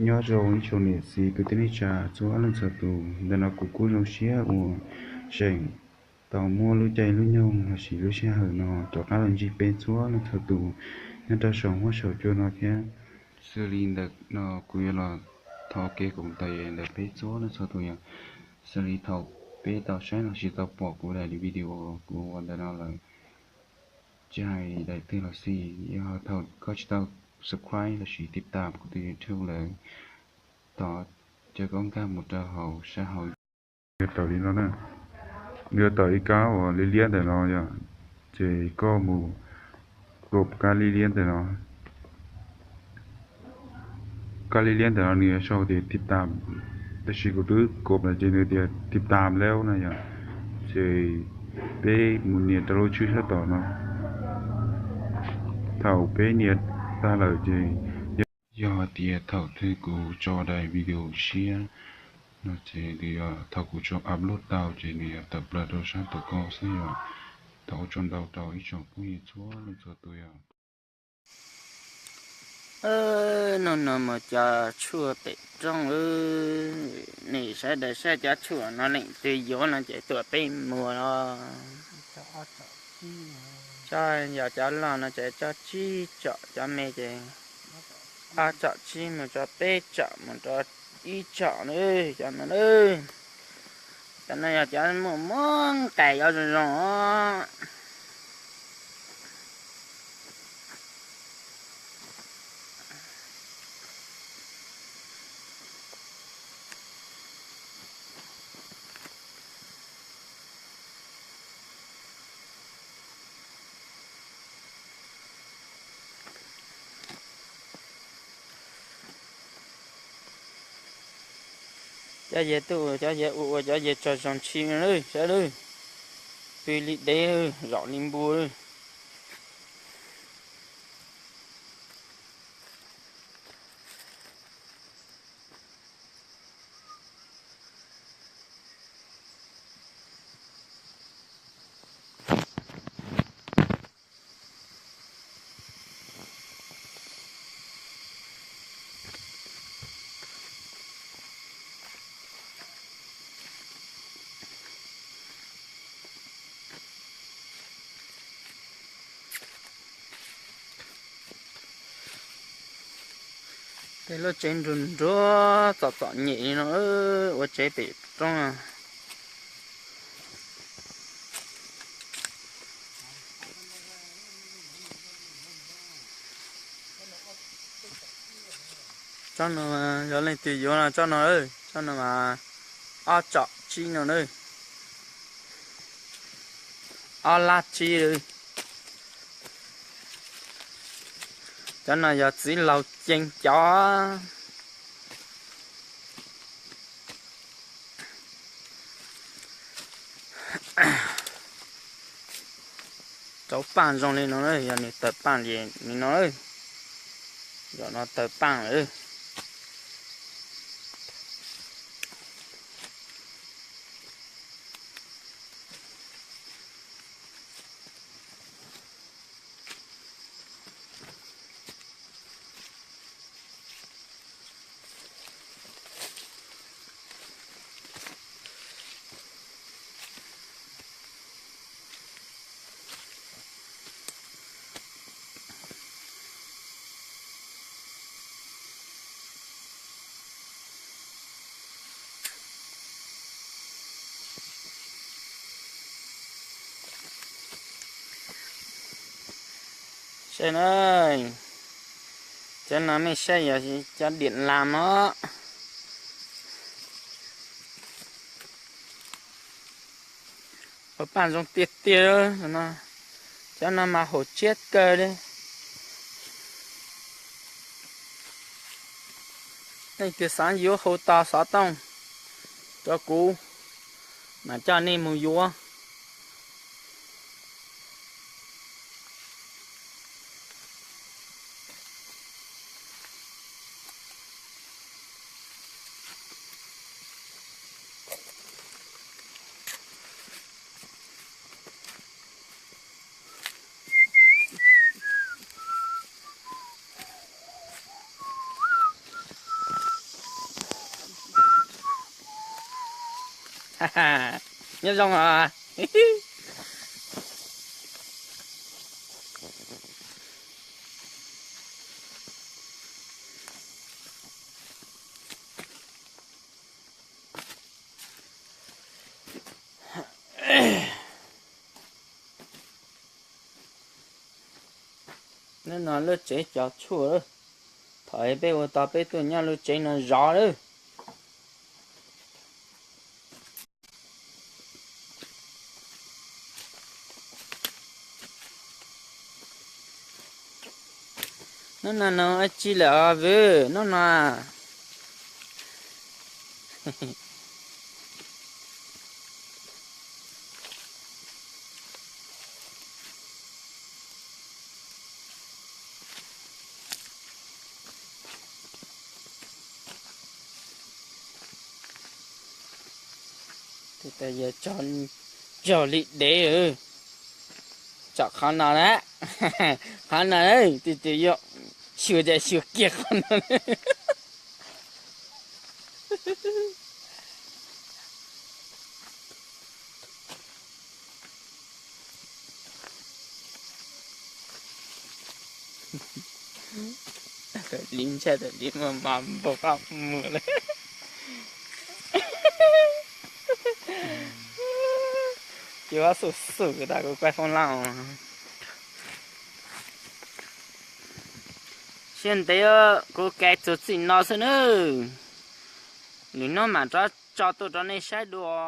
Nyob zoo ib tsoom niam txiv kwv tij neej tsa txhua leej txhua tus, ntawm no kuv kuj zoo siab uas Seem tau muab lub caij lub nyoog lossis lub sij hawm no rov qab los ntsib peb txhua leej txhua tus nyob rau saum huab saum cua no thiab. Xws li ntawm no kuv yuav los thov kev koom tes ntawm peb txhua leej txhua tus yog, xws li thaum peb tau saib lossis tau pom kuv daim video kuv ua ntawm no lawm, tsis hais daim twg los xij, yog thaum koj tsis tau subscribe lossis tiv tam kuv tus YouTube lawm, thov caw koj nkag mus rau hauv sab hauv. Yuav tawm li no na, yuav tawm ib kab uas liab liab ntawm no yom, ces koj mus kov kab liab liab ntawm no. Kab liab liab ntawm no nws yuav sau tias tiv tam, tab sis kuv twb kov lawm ces nws tias tiv tam lawm na yom. Ces peb mus nias rau lub tswb sab tom no. Thaum peb nias tag lawm ces yog hais tias thaum twg kuv tso daim video tshiab no ces nws yog thaum kuv tso upload tau ces nws yog tawm plaws rau sab tom koj xwb yom. Thov ua tsaug ntau rau ib tsoom phooj ywg txhua leej txhua tus yom. Hnub no mus cov tshuaj pem roob, nej sawv daws saib cov tshuaj no leej twg yuav no ces tuaj peb muag los. Cov yog cov loj no ces tso tsib tsom, cov me ces ob tsom tsib mus tso peb tsom mus rau ib tsom na, cov no na. Cov no yog cov muaj muaj nqaim yuav zoo zoo os. Cov yawg tuaj, cov yawg ua ua cov yawg tsaug zog ntshis lawm, saib lawm, pw li dev lawm, zaum li npua lawm. Tej lub tsev nruag nruag txom txom nyem li no, ua tsev pem roob. Tsob no yog leej twg yuav no tsob no, tsob no mas ob tsom tsib no na, ob lab tsib lawm. Cov no yog txiv laug ceev cov. Rauv paj zoo li no, yog nws tawg paj li no, yog no tawg paj lawm. Saib na, cov no mej saib yog cov diam lam os. Ua paj zoo tiag tiag no, cov no mas haum tshiab kawg li. Leej twg xav yuav hu tau xov tooj rau kuv, mam coj nej mus yuav. Nyob zoo os. Neb no lub tsev cov tshuaj lawm. Thaum peb ua tau peb tuaj nyob lub tsev no zov lawm. Nub no no ua tsi lawm os vwm nub no? Tes tas yog tsaug li dev. Tsom qhov no na, qhov no tes tes yuav xyuas ces xyuas kiag qhov no. Li ntshai tam li mas mas npau qab mus lawm. Ces ua xum xum tas kuv kuaj foob laj. Siab ntev kuv kais txug txim no xwb nawb. Lwm hnub mam rov tso tuaj rau nej saib dua.